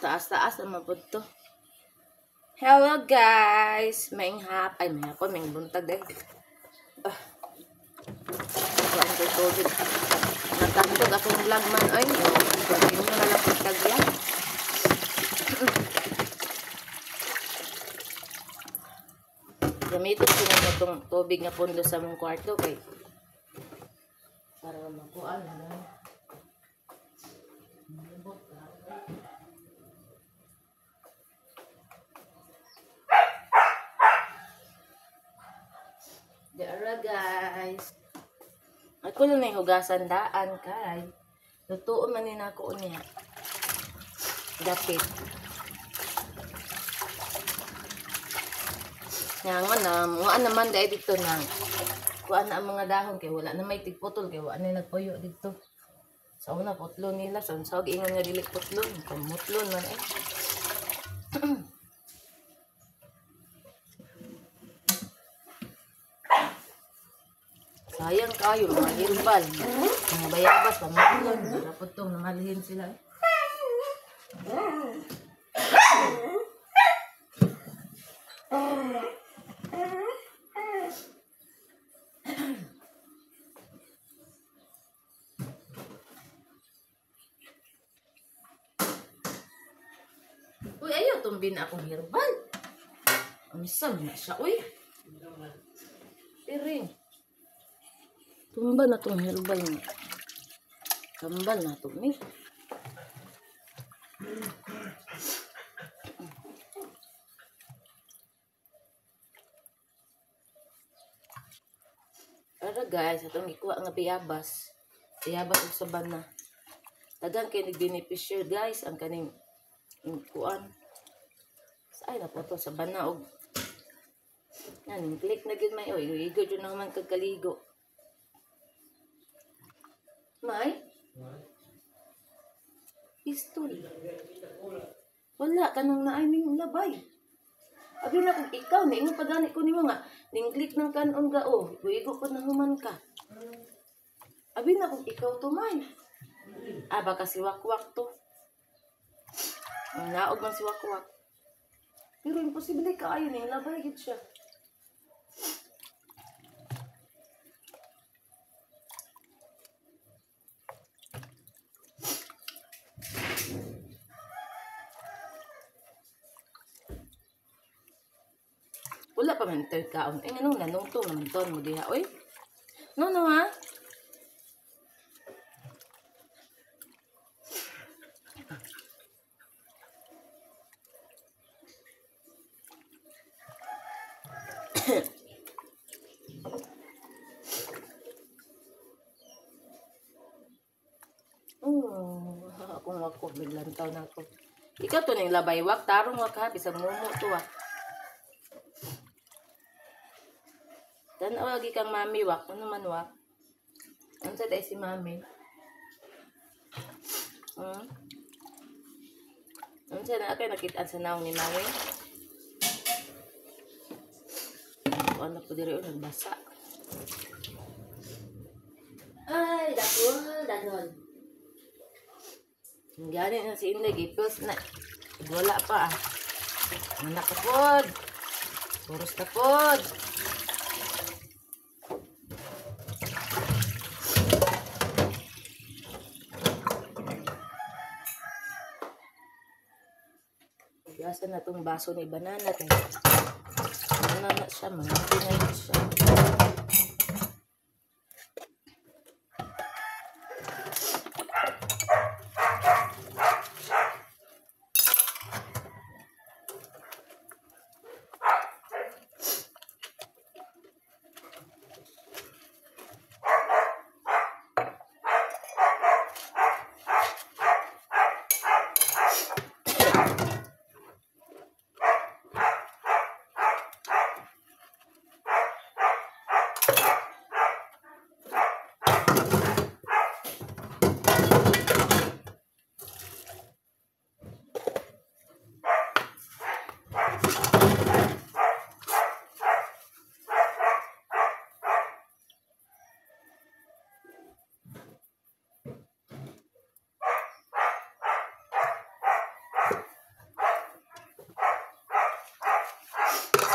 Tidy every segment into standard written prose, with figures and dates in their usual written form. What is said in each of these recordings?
Taas-taas naman po to. Hello guys! Maing hap. Ay, may hapon. May buntag eh. Ah. Kuhaan ko tubig. Natantog akong vlog man. Ay, continue na lang pagtagya. Gamitin ko na itong tubig nga pundo sa mong kwarto kay para makuan na. Dara guys. Ako lang may hugasan daan kay lutuon man ni nako niya. Dapit. Nga na, mga naman dahil dito na kuan na ang mga dahon kay wala na may tigputol kay wala na nagpuyo dito. Sa una putlo nila, sa unsa ingon nga dili putlon, kamutlon man eh. Sayang kayo mga herbal, mga bayabas pamutlon, dapat tong namalihin sila. Eh. Uy, ayaw tumbin akong herbal. Unsa man na siya, uy. Piring. Tumba na tong herbal niya. Tambal na to ni. Para guys, atong gikuha nga bayabas. Bayabas ug sabana. Daghang kay nagbenepisyo guys ang kaning kuan. Ay na po to sa bana og yan, click na gid may oy, igo jud na man kag kaligo. May? Pistol. Wala kanang naay ning labay. Abi na kung ikaw ni ingon pagani ko nimo nga ning click ng kanon ga oh, igo pud na human ka. Abi na kung ikaw to may. Ah, baka si Wakwak to. Ang naog man si Wakwak. Pero imposible kaayo ning labay gid siya. Wala pa man third kaon. Ay nganong nanungtong naman ton mo diha oy. No no ha. Oh, akong wako biglang taw na ako. Ikaw to ning labay wak tarong wak ha bisag mumo to ah. Tan-aw lagi kang mami wak, ano man wak? Unsa day si mami? Hmm? Unsa na kay nakit-an sa naong ni mami? Ano po diri nagbasa. Ay, dakol, danol. Gani na si Inday gipos na. Wala pa ah. Anak ka pod. Puros na pod. Hugasan na tong baso ni banana kay. Ano na siya, mga na siya.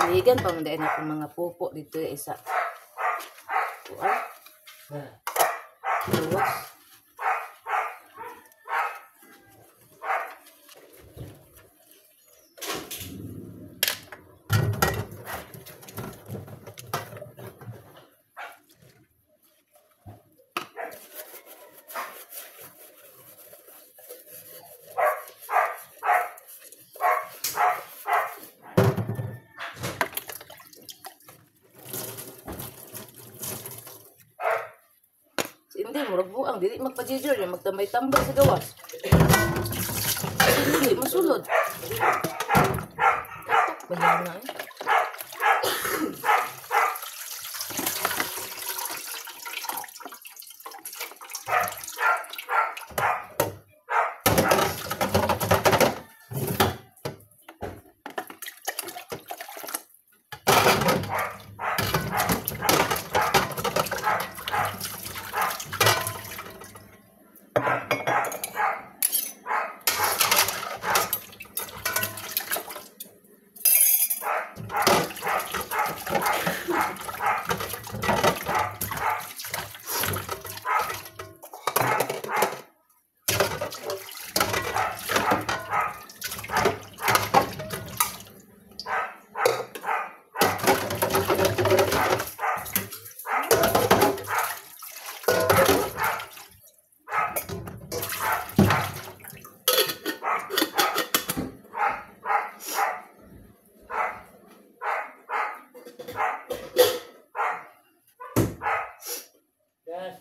Ligan pa man dahil akong mga pupo dito isa. Kuan. Luwas. Hindi, murag buang. Dili magpa-jijor. Yung magtambay-tambay sa gawas. Dili, masulod. Tatak, bayaw na eh.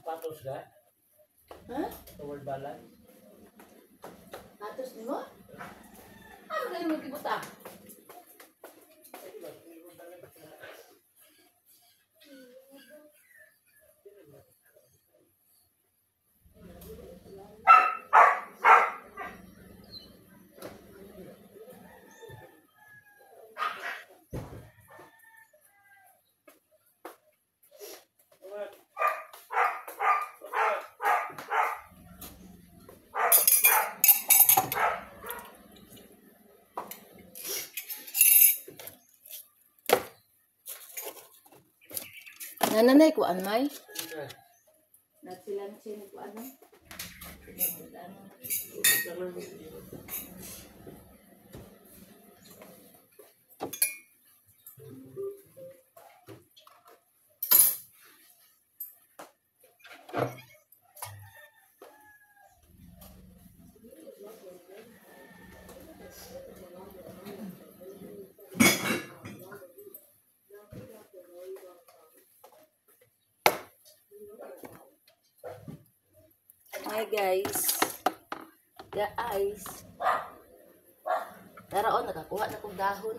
Patos ka? Ha? Toward balance? Patos nimo? Ano galing magkibuta? Nananay ko anmay. Nagsilanchin ko ano. Hi guys. Guys. Tara oh, nakakuha na kong dahon.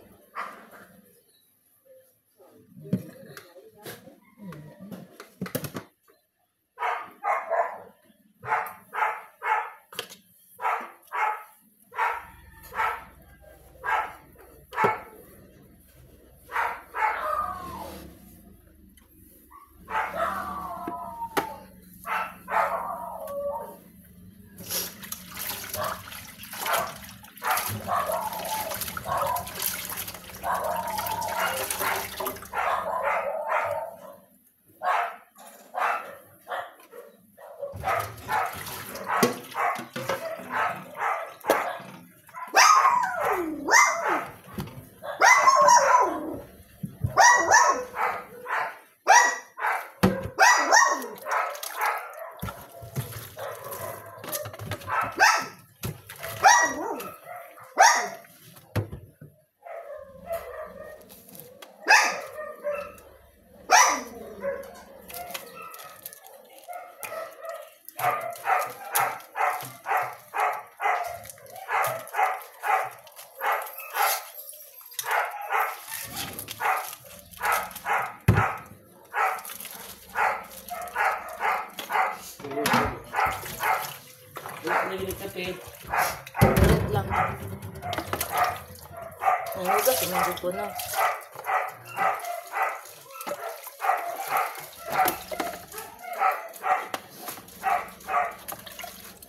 Ulit lang. Nangugas, inungod ko na.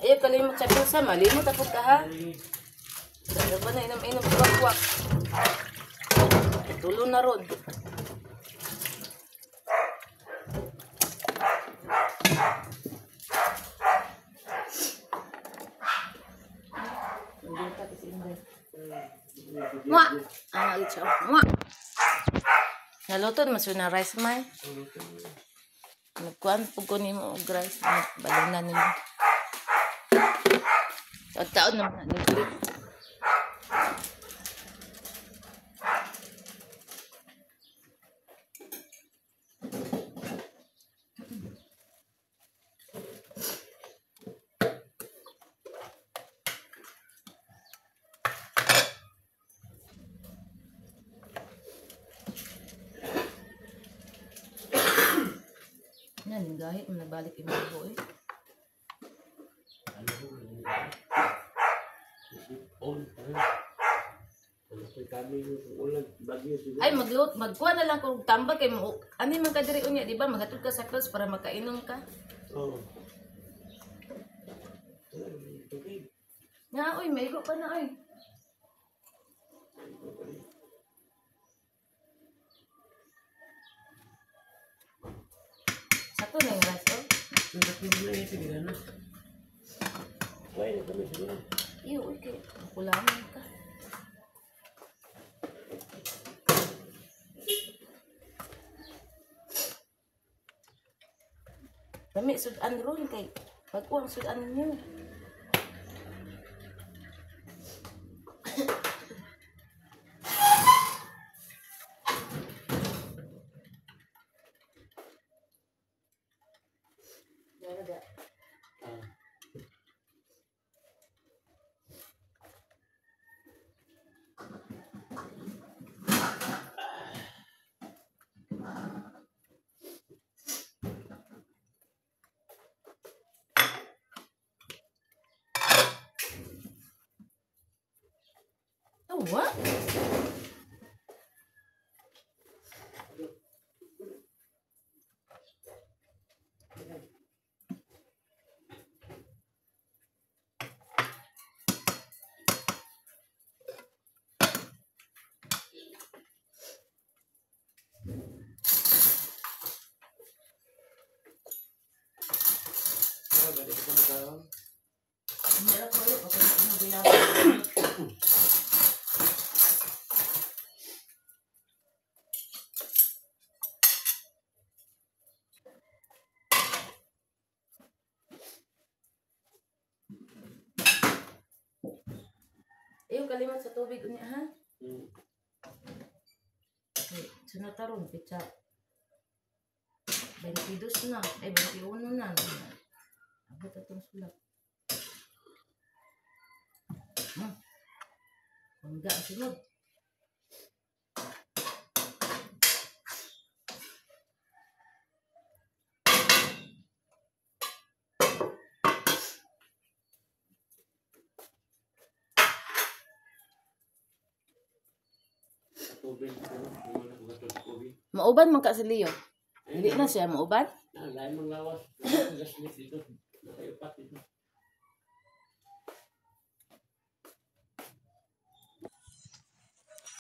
Ayaw, kalimot sa bulsa. Malimot ako ka, ha? Ano ba na inom-inom sa wakwak? Tulo na ron. Mwah! Ano ulit siya? Mwah! Naluto naman siya na rice man. Nagkuhan po ko nimo og rice. Balunan nimo. Taon-taon naman na naglit. Yan, gahit mo nagbalik yung mga eh. Ay, magluot, magkuha na lang kung tambak kay mo. Ano yung mga kadiri unya, di ba? Maghatod ka sa close para makainom ka. Oo. Nga, oy, maigo pa na, oy. Sakto na yung rice, oh. Iyo, uy, kay kulangan ka. Dami sudan ron kay pag-uang sudan niyo. Oh, what? Iyo kalimot sa tubig unya ha. Okay, sunod taron pitsa. 22 na, ay 21 na. Abot atong sulap. Hangga ang sunod. Mauban man ka si Leo. Hindi na siya mauban? Lain mang lawas. Dito. Nakayupat dito.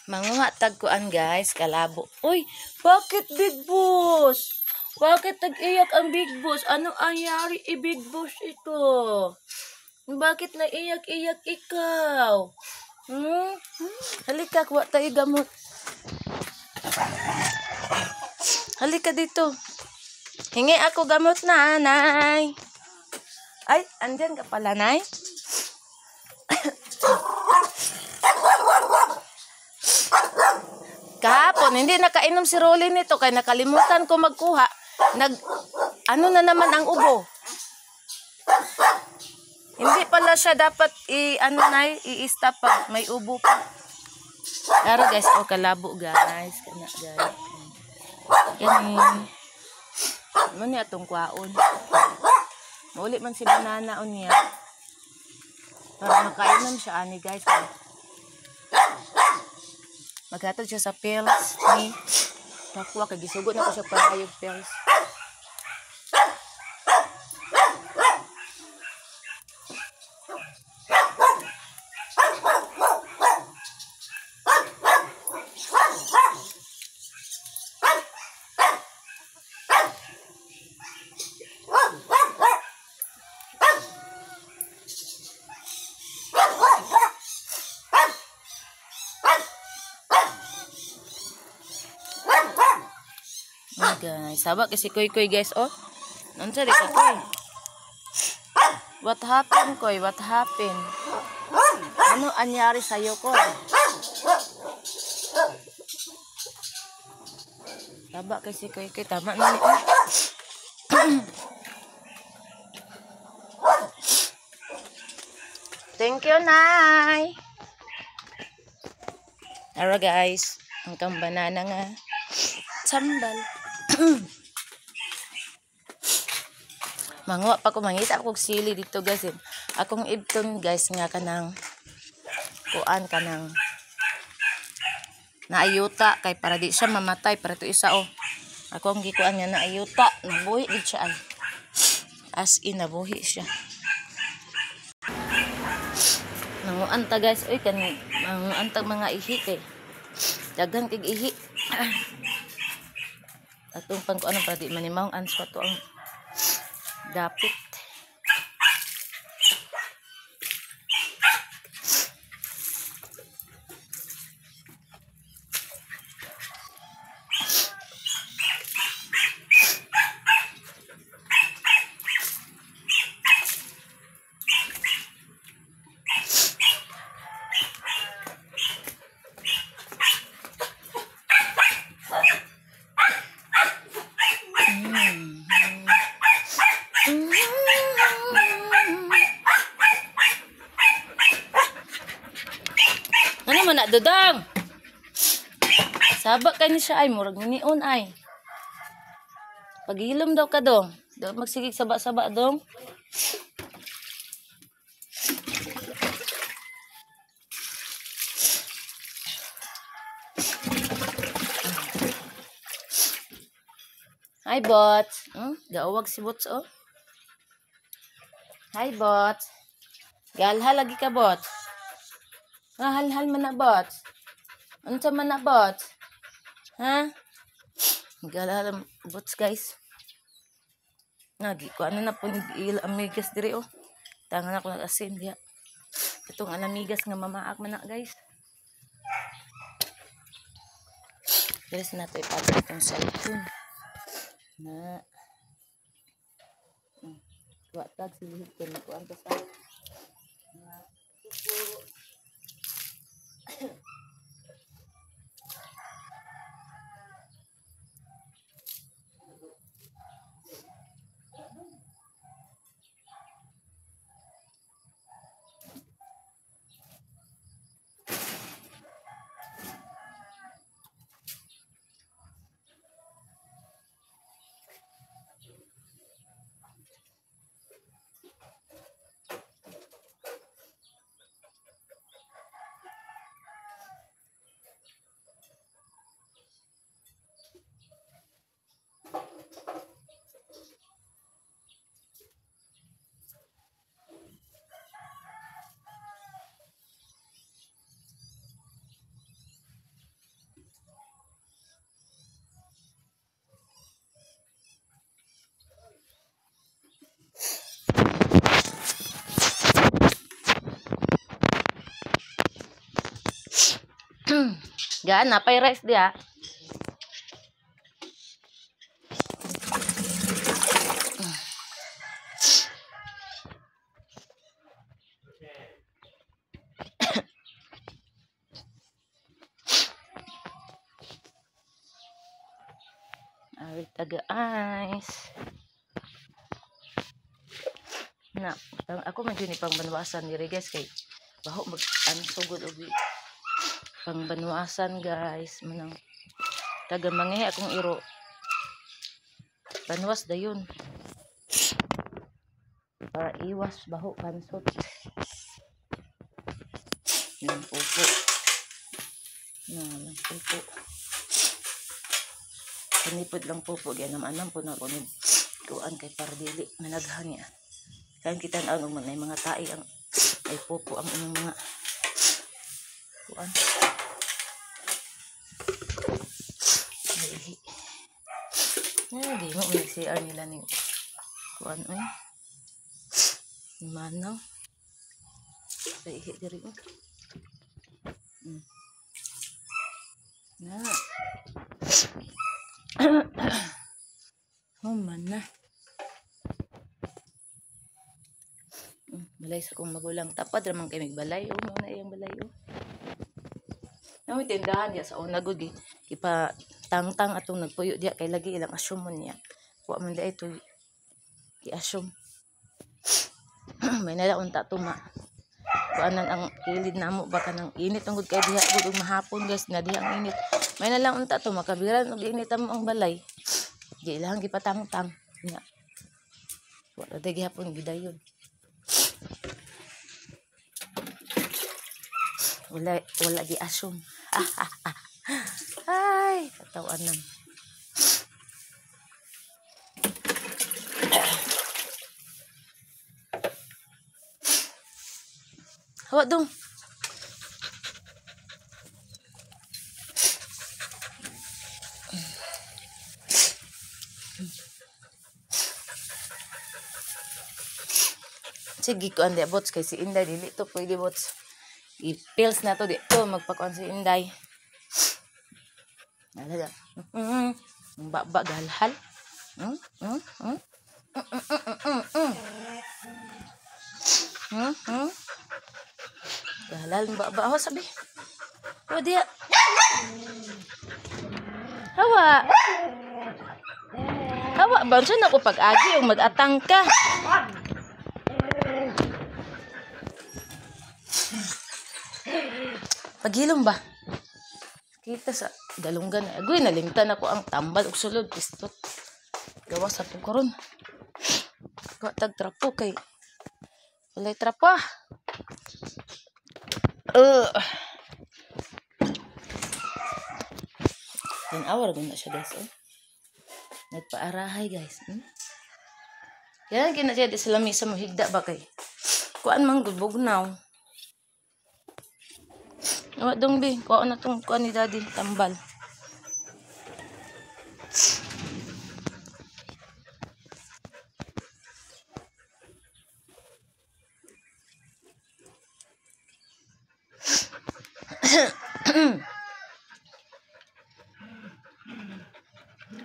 Manguha tagkuan guys, kalabo. Uy, bakit Big Boss? Bakit nag-iyak ang Big Boss? Ano nangyari i Big Boss ito? Bakit naiyak-iyak ikaw? Hmm? Halika, kuha tayo gamot. Halika dito. Hingi ako gamot na, Nay. Ay, andyan ka pala, Nay. Kahapon, hindi nakainom si Rolly nito kaya nakalimutan ko magkuha. Ano na naman ang ubo? Hindi pala siya dapat Nay, i-stop pag may ubo pa. Pero guys, oh, kalabo guys. Kana guys. Yan. Mo ni atong kwaon. Mauli man si banana unya. Para makainom siya ani guys. Maghatod siya sa pills ni nakuha kay gisugot na ko siya para yung pills. Guys. Saba kasi Koy Koy guys oh. Unsa di ka Koy? What happened Koy? What happened? Ano anyari sa'yo Koy? Saba kasi Koy Koy. Tama na ni oh. Thank you, Nay. Ara guys, ang kang banana nga sambal. Manguha pa ko, mangita ako og sili dito guys. Akong ibton guys nga kanang kuan kanang naayuta kay para di siya mamatay para to isa oh. Ako ang gikuan nga naayuta, nabuhi gid siya ay. As in nabuhi siya. Manguan ta guys, oy kani manguan ta mga ihi kay daghan kay ihi. Atong pangkuan para di manimaw ang answa to ang dapit. Ano man na dodang? Saba kay ni siya ay murag nion ay. Paghilom daw ka dong. Daw magsigig saba-saba dong. Hi bot. Gaawag si Bots oh. Hi bot. Galha lagi ka bot. Halhal man na bot. Unsa man na bot? Ha? Galha bots guys. Nagi ko ano na po ni amigas diri oh. Tangan ako nag-asin diha. Itong alamigas nga mamaak man na guys. Diri sa nato ipatong itong cellphone. Na. Wa tag silihit kay nakuan ta sa na suko. Gaan, napay rice diya. Ari taga ice. Na, ako man jud ni pang banwasan diri guys kay baho mag ano sugod og pangbanwasan guys, manang taga mangihi akong iro banwas dayon para iwas baho pansot. Lang pupo na lang pupo kanipod lang pupo gianam-anam po na ako ni kuan kay para dili managhan niya kayon kita ang man ay mga tae ang ay pupo ang inyong mga kuan. Ay, di mo may CR nila ni kuan oy. Manaw. Ihi diri oh. Na. Balay sa kong magulang. Tapad raman kay balay. Oh, mao na iyang balay. Oh. Nami tindahan diya sa una gud ipa tangtang atong nagpuyo diya kay lagi ilang assume niya. Wa man diay to i-assume. May nala unta tuma. Kuanan ang kilid namo baka nang init ang gud kay diha gud ug mahapon guys na diha ang init. May nalang unta to makabiran og init amo ang balay. Di ilang gipatangtang nya. Wa ra gihapon gidayon. Wala wala gi-assume. Ay, katawan nang. Hawa dong. Sige ko andi bots kay si Inday dili to pwede bots. I-pills na to di to magpakuan si Inday. Nalala. Baba galhal. Galhal baba ho sabi. O diya. Hawa. Hawa ba unsa na ko pag-agi og mag-atang ka. Paghilom ba? Kita sa galunggan. Agoy, nalimtan ako ang tambal og sulod. Pistot. Gawa sa pugkaron. Gawa tag trapo kay walay trapa. 10 hour na siya guys. Oh. Nagpaarahay guys. Yan kina siya di sa lamisa mo higda ba kay. Kuan man gud bugnaw. Awa dong bi, kuha na tong kuan ni daddy, tambal.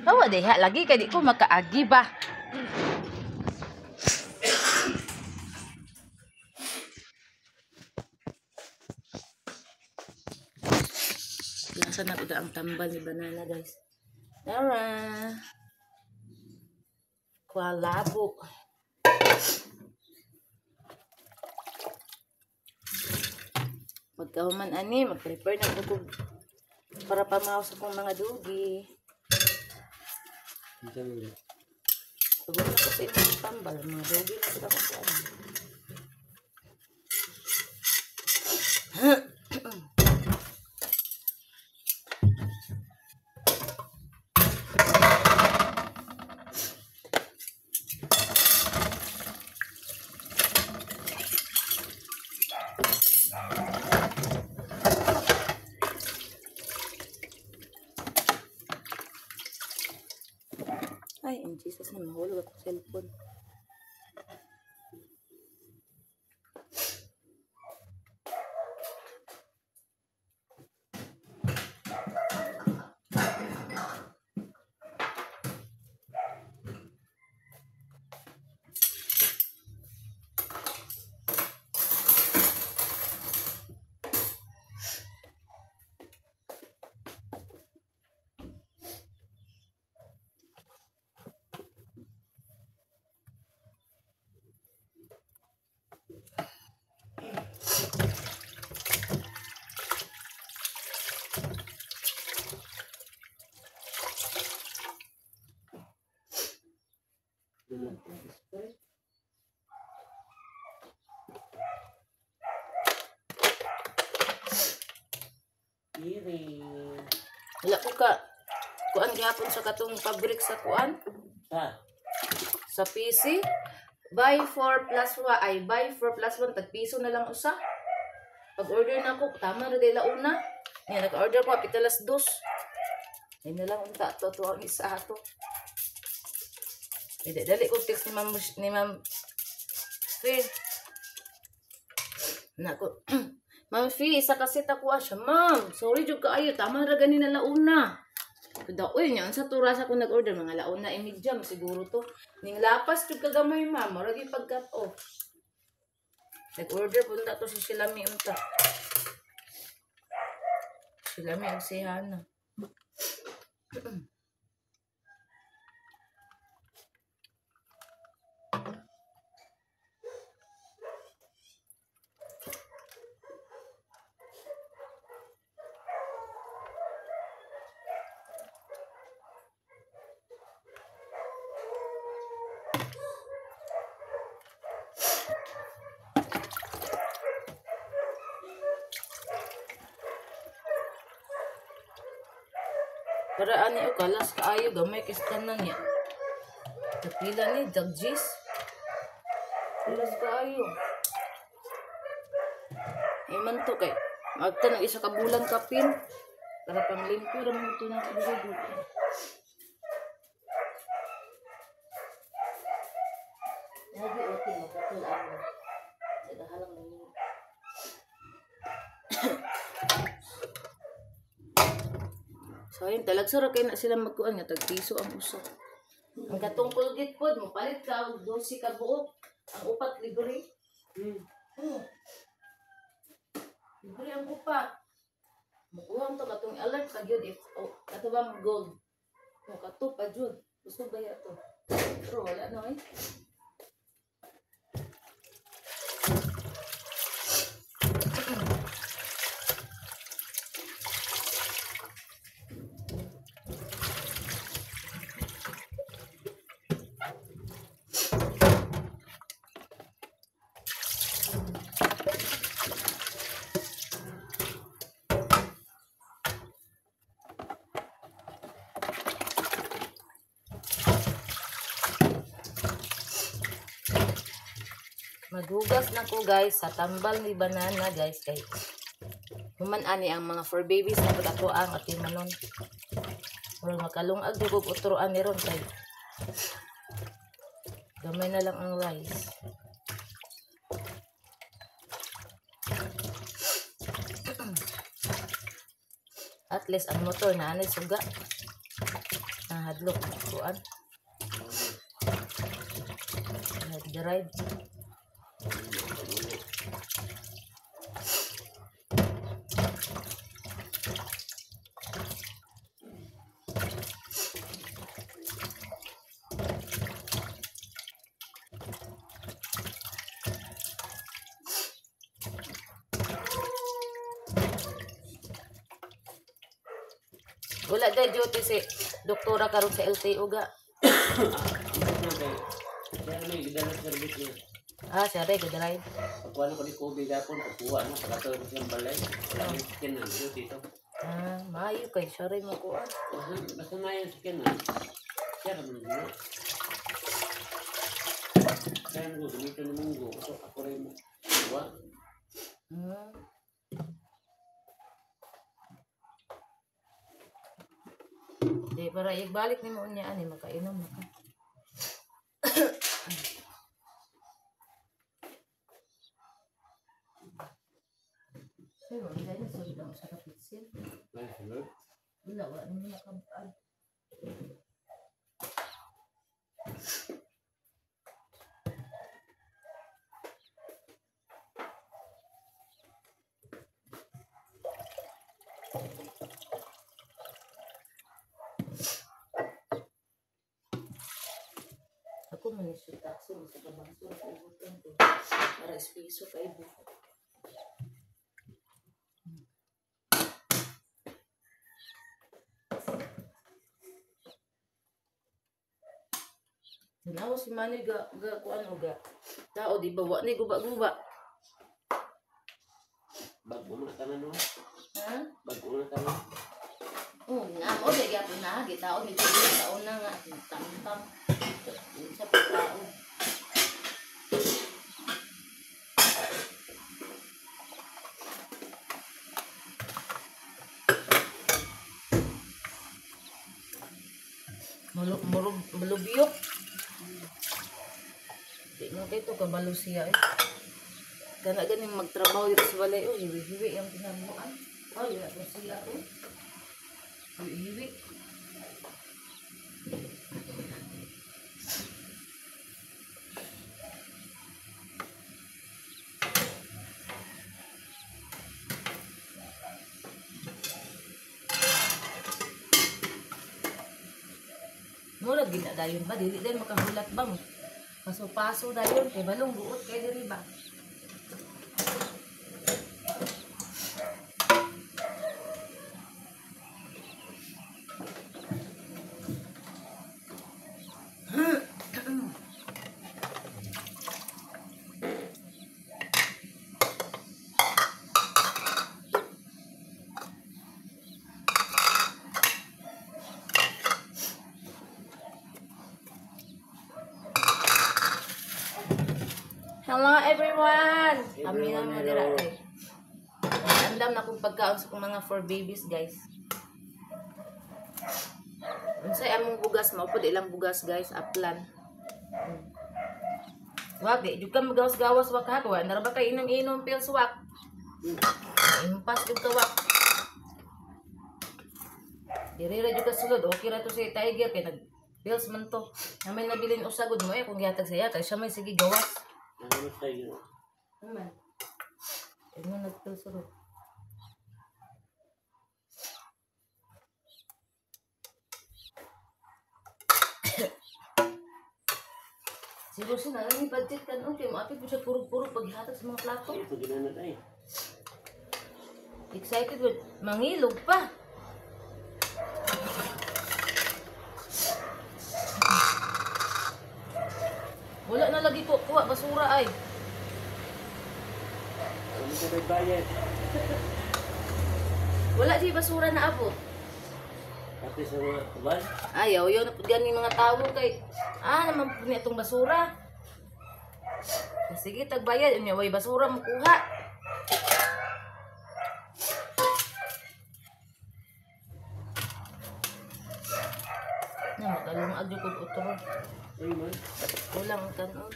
Hawa diha lagi kay di ko makaagi ba. Lasa na ko ang tambal ni banana guys. Tara. Kualabo. Pagkahuman ani, mag-prepare na ko para pamaw sa kong mga dugi. Tugod na ko sa imong tambal, mga dugi na sila kung kuan. Ay, in Jesus na mahulog akong cellphone. Wala ko ka kuan gihapon sa katong pabrik sa kuan. Sa PC buy 4 plus 1 ay buy 4 plus 1 tag piso na lang usa. Pag order na ako tama ra day launa. Nya nag-order ko apit alas 2. Ay na lang unta to to ang isa ato. Dali dali ko text ni Ma'am Fe. Nako. Ma'am Fee, isa kasi takuha siya, ma'am. Sorry, jud kaayo. Tama ra gani na launa. Kuda, uy, niya, sa turas ako nag-order. Mga launa, imidyam, siguro to. Ning lapas, jud kagamay, ma'am. Marag yung pag-cut off. Nag-order punta to si Silami unta. Silami ug si Hana. Para ani o kalas kaayo gamay kay sa tanan niya. Kapila ni dagjis. Kalas kaayo. Ay man to kay magtan og isa ka bulan kapin para panglimpyo ra man to ng tubig. Lagi okay maputol ang sa dahalang ninyo. So ayun, talagsa ra kay na sila magkuan nga tag piso ang uso. Ang katong Colgate pod mopalit ka og 12 ka buok, ang upat libre. Oh. Libre ang upat. Mukuha to katong alert ka gyud if oh, kato bang gold. Oh, kato pa jud. Busog ba ya to? Pero wala na eh. Maghugas na ko guys sa tambal ni banana guys kay human ani ang mga 4 babies na pud ako ang atimanon. Pero makalungag jud og utro ani ron kay gamay na lang ang rice. At least ang motor na anay suga. Nahadlok kuan. Nag-drive. Wala day duty si doktora karon sa LTO ga. Ah, siya rin, good ride. Pagkuha na ko ni Kobe gapon, pagkuha na, pagkatawag ko siyang balay. Wala na yung na, duty ito. Ah, maayo kay siya rin makuha. Basta na yung skin na. Siya rin mo. Kaya mo, gumito ng munggo. Ako rin mo. Kuha. Di, para ibalik ni mo niya, ani, makainom na ka. Pero, hindi na sulod ang sa kapitsin. Wala, wala naman nakampaan. Ako man siya taxi, sa kabangso, sa ibutan ko. Para espiso pa ibu. Tanaw si Manny ga kuan o ga. Tao di ba wa ni guba-guba. Bago na tanan no. Ha? Bago na tanan. Oh, na mo di gyapon na gitao ni taon na nga tam-tam. Sa pagtao. Malubiyok. Di mo kay to kabalo siya eh. Kana ganing magtrabaho dito sa balay oh, hiwi-hiwi ang tinamuan. Ay, wala ko siya oh. Hiwi-hiwi. gina dayon ba dili dayon makahulat ba mo. Paso-paso dayon kay balong buot kay diri ba. Hello everyone! Kami na mga dira kay. Andam na kong pagkaon sa kong mga 4 babies, guys. Unsay among bugas mao pud ilang bugas, guys, aplan. Wag di jud ka magawas-gawas wak ha, wa na ra ba kay inom-inom pills wak. Impas jud ka wak. Diri ra jud ka sulod, okay ra to si Tiger kay nag pills man to. Namay nabilin usa gud mo eh kung gihatag sa iya kay siya may sige gawas. Ano tayo? Naman. Ano nagtusuro? Siguro siya na lang budget ka noon. Kaya maapit mo siya puro-puro paghatag sa mga plato. Ito ginanad ay. Excited with mangilog pa. Wala na lagi ko. Kuha, basura ay. Ano sa may bayad? Wala di basura na abot. Pati sa mga kubal? Ayaw, yun. Ganing mga tao kay... Ah, naman po niya itong basura. Sige, tagbayad. Unya, way basura mo kuha. Na, magalong agyo kong utro. Ay, man. Kulang ang kanon.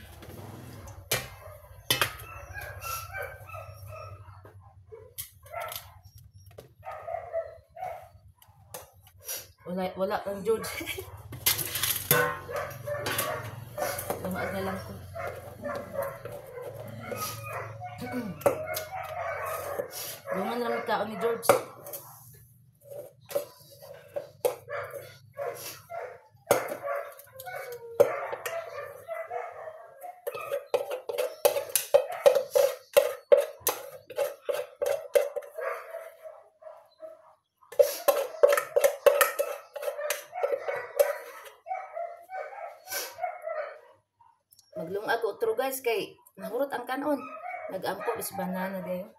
Wala, wala kang George. Lumaag na lang ko. Lungan na lang kaon ni George. Maglungag otro guys kay nahurot ang kanon. Nagampo is banana dayo.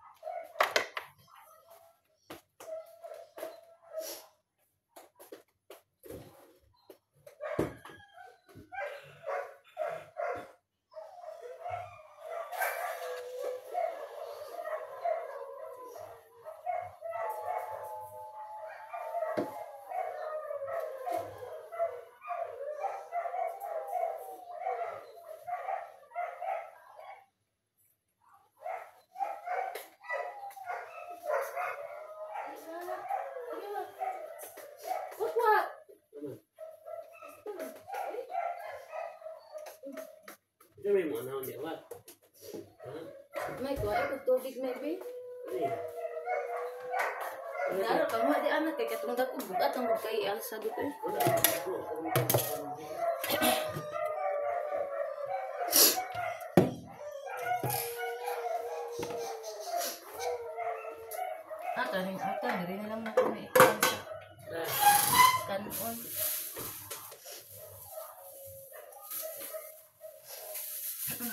What? Ito may mga naon di what? Ha? May kuha ay tubig maybe. Ano yun? Naro ka mo di anak kay katong dako bugat ang kay alsa dito. Wala. Ah, kaning ata diri na lang nako ni alsa. Kanon. Ito.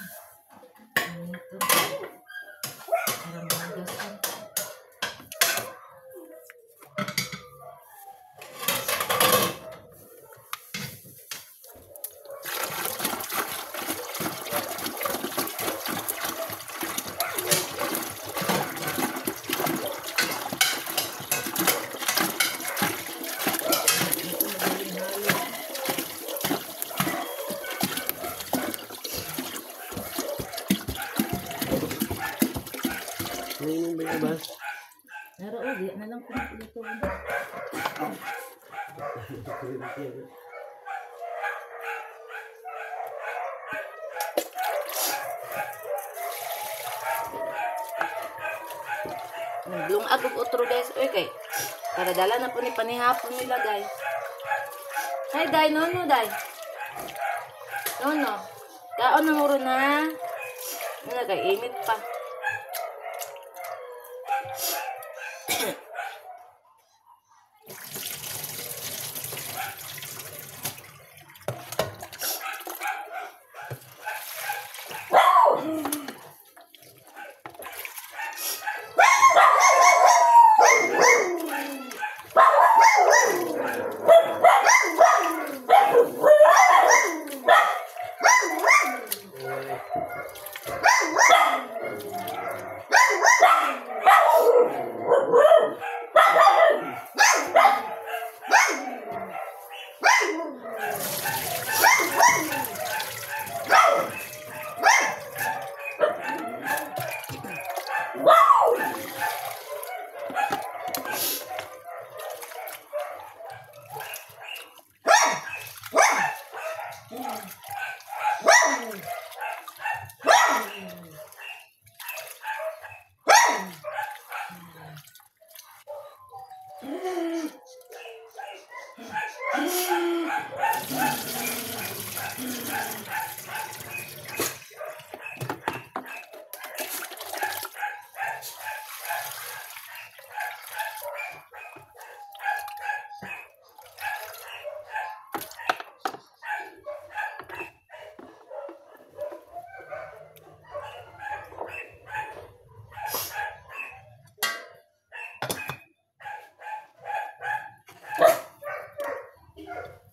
Para mahugasan. Ano yung bayabas? Naro, oh, di na lang kung ito. Naglungag og otro guys. Oy kay para dala na po ni panihapon nila guys. Hi day, no no day. No, no. Kaon na mo ron ha. Ano, kay init pa.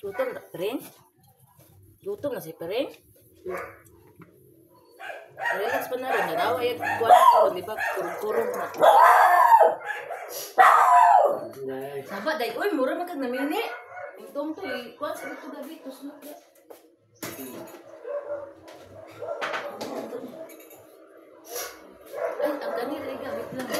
Gutom na, Pering? Gutom na si Pering? Relax pa na rin. Nanawa yung kuwan ko, di ba? Kurong-kurong na. Saba, day. Uy, mura man kag namini. Yung tong to, eh. Kuwan sa ito gabi. Tusnok na. Ay, ang ganit. Ay, gamit lang.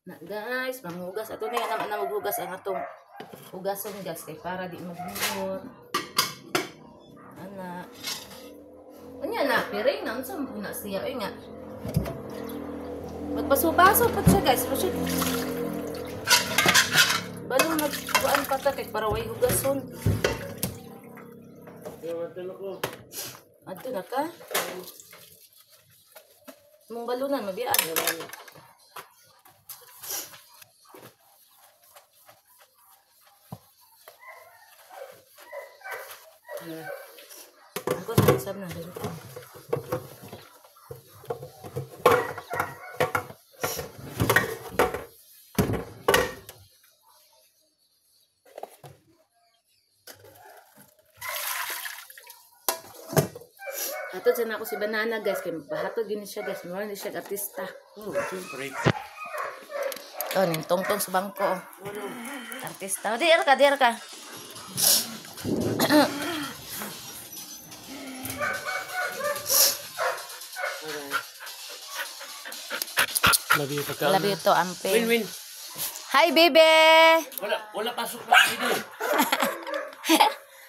Na guys, manghugas ato na naman na maghugas ang atong hugason guys kay para di maghugot. Ana. Unya na piring na unsa man na siya oy nga. Magbaso-baso pud siya guys, pero siya balong magkuan pa ta kay para way hugason. Adto na ka? Mong balunan mabiyaan. Ako sa na dito. Hatod sana ako si Banana guys kay mapahatod gini siya guys, mura ni siya artista. Oh, siyempre. Oh, ning tongtong sa bangko. Artista. Di ka, di ka. Love you, pagka. Love you to, amping. Win, win. Hi, baby! Wala pasok na holiday.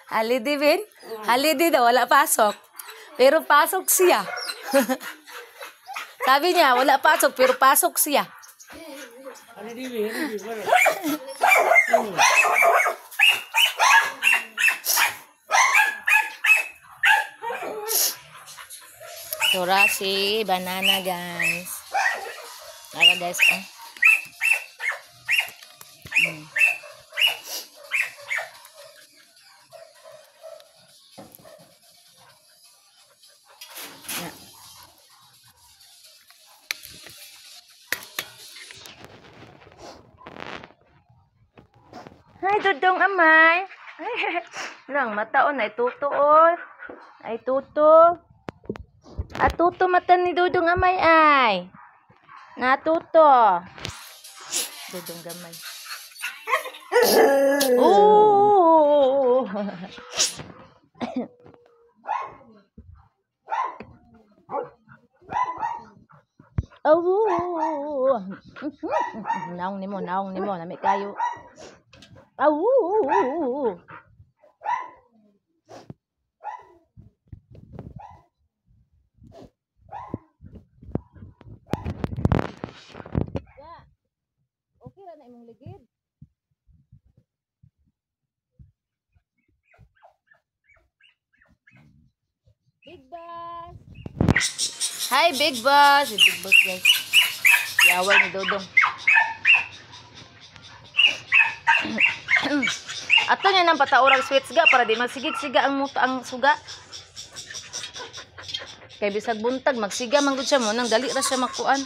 Holiday, Win? Holiday daw, wala pasok. Pero pasok siya. Sabi niya, wala pasok, pero pasok siya. Holiday, Win. Holiday, wala. Tura si Banana, guys. Tara, guys, oh. Hi, Dudong Amay. Lang, mataon ay tuto, oh. Ay tuto. At tuto mata ni Dudong Amay ay. Natuto. Dudong Gamay. Oh! Awu. Naong nimo, naong nimo, nami kayo. Awu. Ya. Okay ra na imong ligid. Big Boss. Hi, Big Boss. Si Big Boss, guys. Yaway ni Dodong. Ato niya nang pataurang sweets ga para di magsigig-siga ang muta ang suga. Kay bisag buntag magsiga man gud siya mo nang dali ra siya makuan.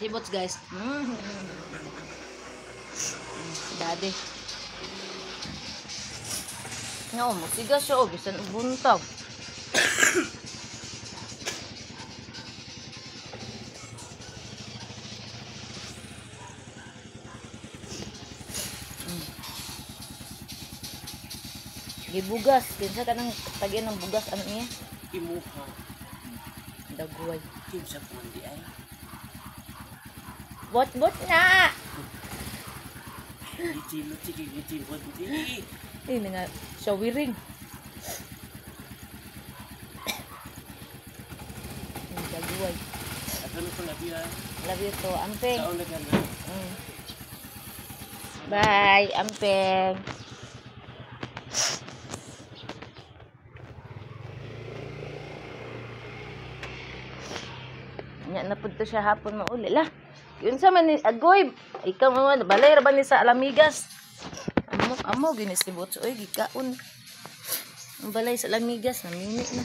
Sibots, guys. Si Daddy. No, musiga siya o bisan og buntag. Gibugas, kinsa kanang tagyan ng bugas ano niya? Imuha. Dagway. Kinsa po di ay. Bot-bot na. Gitimot sige gitimot di. Eh, nga shawiring. Dagway. Ato na ko labi ah. Love you too. Amping. Kaon na ka na. Bye, Amping. Nya na pud to siya hapon mauli lah. Unsa man ni agoy, ikaw man balay ra ba ni sa Alamigas? Amo amo gini si Butch oy gikaon. Ang balay sa Alamigas namimi na.